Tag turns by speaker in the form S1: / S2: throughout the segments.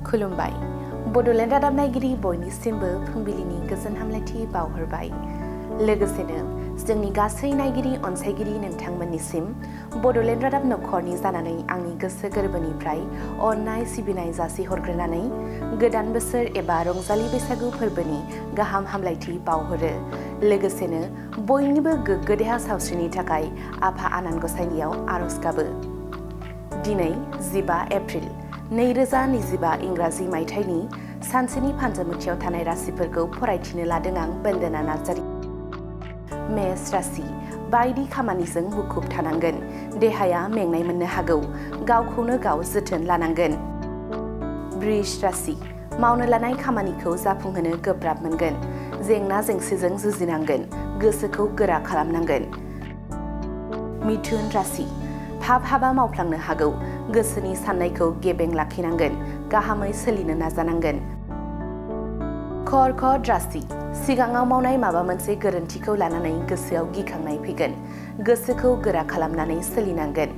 S1: खुलुमबाय बड'लेण्ड रादाब नायगिरि बयनिसिमबो फुंबिलिनि गोजोन हामलायथि बावहरबाय लोगोसेनो जोंनि गासै नायगिरि अनसायगिरि नोंथांमोननिसिम बड'लेण्ड रादाब नखरनि जानानै आंनि गोसो गोरबोनिफ्राय अननाय सिबिनाय जासिहरग्रोनानै गोदान बोसोर एबा रंजालि बैसागु फोरबोनि गाहाम हामलायथि बावहरो लोगोसेनो बयनिबो गोग्गो देहा सावस्रिनि थाखाय आफा आनान गसाइनियाव आरज गाबो दिनै 15 एप्रिल 2025 इंराजि मायथाइनि सानसेनि फान्जामुथियाव थानाय राशिफोरखौ फरायथिनो लादों आं बन्दना नार्जारी। मेष राशि बायदि खामानिजों मुखुब थानांगोन देहाया मेंनाय मोननो हागौ गावखौनो गाव जोथोन लानांगोन। वृष राशि मावनो लानाय खामानिखौ जाफुंहोनो गोब्राब मोनगोन जेंना जेंसिजों जुजिनांगोन गोसोखौ गोरा खालामनांगोन। मिथुन राशि हाब हाबा मावफ्लांनो हागौ गोसोनि साननायखौ गेबें लाखिनांगोन गाहामै सोलिनो नाजानांगोन। कर्कट राशि सिगाङाव मावनाय माबा मोनसे गोरोन्थिखौ लानानै गोसोआव गिखांनाय फैगोन गोसोखौ गोरा खालामनानै सोलिनांगोन।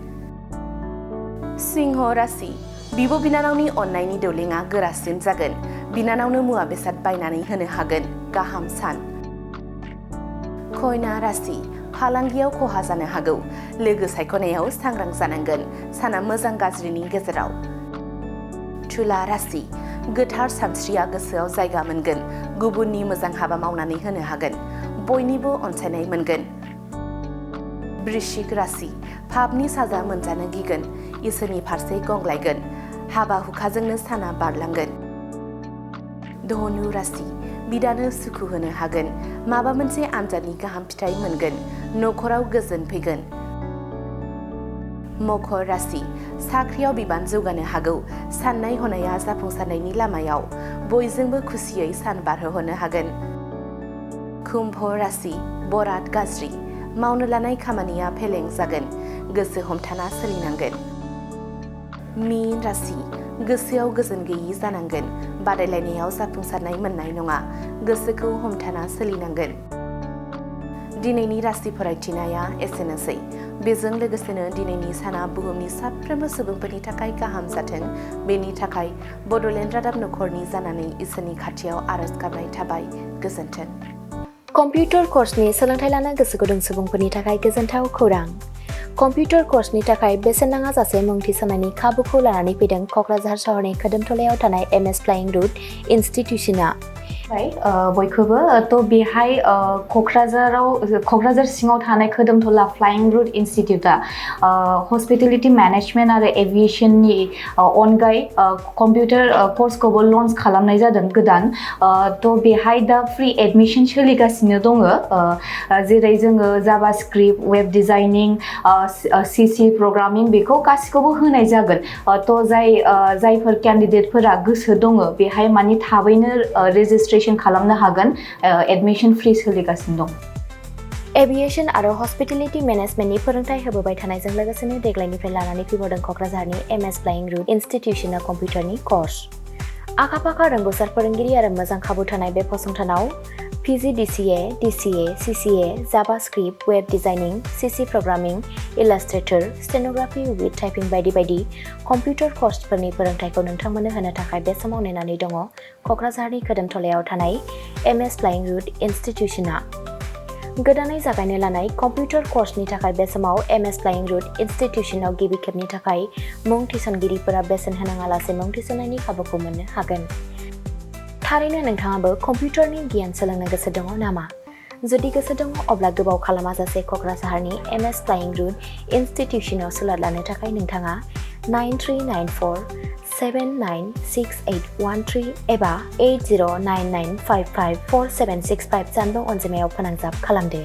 S1: सिंह राशि बिब' बिनानावनि अननायनि दौलेङा गोरासिन जागोन बिनानावनो मुवा बेसाद बायनानै होनो हागोन गाहाम सान। कन्या राशि फालांगियाव खहा जानो हागौ लोगो सायख'नायाव सांग्रां जानांगोन साना मोजां गाज्रिनि गेजेराव। तुला राशि गोथार सानस्रिया गोसोआव जायगा मोनगोन गुबुननि मोजां हाबा मावनानै होनो हागोन बयनिबो अनसायनाय मोनगोन। वृश्चिक राशि पापनि साजा मोनजानो गिगोन इसोरनि फारसे गंग्लायगोन हाबा हुखाजोंनो साना बारलांगोन। धनु राशि बिदानो सुखु होनो हागोन माबा मोनसे आनजादनि गाहाम फिथाइ मोनगोन नखराव गोजोन फैगोन। मकर राशि साख्रियाव बिबान जौगानो हागौ साननाय हनाया जाफुंसारनायनि लामायाव बयजोंबो खुसियै सान बारहोहरनो हागोन। कुम्भ राशि बराद गाज्रि मावनो लानाय खामानिया फेलें जागोन गोसो हमथाना सोलिनांगोन। मीन राशि गोसोआव गोजोन गैयि जानांगोन बादायलायनायाव जाफुंसारनाय मोननाय नङा गोसोखौ हमथाना सोलिनांगोन। दिनैनि राशि फरायथिनाया एसेनोसै बेजों लोगोसेनो दिनैनि साना बुहुमनि साफ्रोमबो सुबुंफोरनि थाखाय गाहाम जाथों बेनि थाखाय बड'लेण्ड रादाब नखरनि जानानै इसोरनि खाथियाव आरज गाबनाय थाबाय गोजोन्थों।
S2: कम्पिउटार कर्सनि सोलोंथाइ लानो गोसो गुदुं सुबुंफोरनि थाखाय गोजोनथाव खौरां कम्पिउटार कर्सनि थाखाय बेसेन नाङा जासे मुं थिसननायनि खाबुखौ लानानै फैदों क'क्राझार सहरनि खोदोमथलायाव थानाय MS फ्लाइंग रुट इनस्टिट्यूशना।
S3: बयखौबो थ' बेहाय क'क्राझार सिङाव थानाय खोदोमथला फ्लाइंग रुट इनस्टिट्यूटा हस्पिटेलिटी मेनेजमेन्ट आरो एभिएशननि अनगायै कम्पिउटार कर्सखौबो लन्च खालामनाय जादों गोदान थ' बेहाय दा फ्रि एडमिशन सोलिगासिनो दङ जेरै जोङो JavaScript web designing CC programming बेखौ गासिखौबो होनाय जागोन थ' जायफोर केन्डिडेटफोरा गोसो दङ बेहाय माने थाबैनो रेजिस्ट्रेशन खालामनो हागोन एडमिशन फ्रि सोलिगासिनो दं।
S2: एभिएशन आरो हस्पिटेलिटी मेनेजमेन्टनि फोरोंथाय होबोबाय थानायजों लोगोसेनो देग्लायनिफ्राय लानानै फैबावदों क'क्राझारनि MS फ्लाइंग रुट इनस्टिट्यूशना कम्पिउटारनि कर्स। आखा-फाखा रोंगौसार फोरोंगिरि आरो मोजां खाबु थानाय बे फसंथानाव PGDCA, DCA, CCA, JavaScript, web designing, CC programming, illustrator, stenography with typing बायदि बायदि कम्पिउटार कर्सफोरनि फोरोंथायखौ नोंथांमोननो होनो थाखाय बे समाव नेनानै दङ क'क्राझारनि खोदोमथलायाव थानाय MS फ्लाइंग रुट इनस्टिट्यूशना। गोदानै जागायनो लानाय कम्पिउटार कर्सनि थाखाय बे समाव MS फ्लाइंग रुट इनस्टिट्यूशनाव गिबि खेबनि थाखाय मुं थिसनगिरिफोरा बेसेन होनाङालासे मुं थिसननायनि खाबुखौ मोननो हागोन। थारैनो नोंथाङाबो कम्पिउटारनि गियान सोलोंनो गोसो दङ नामा? जुदि गोसो दङ अब्ला गोबाव खालामाजासे क'क्राझारनि MS फ्लाइंग रुट इनस्टिट्यूशनाव सुलाद लानो थाखाय नोंथाङा 9394 796813 एबा 8099554765 जानबुं अनजिमायाव फोनांजाब खालामदो।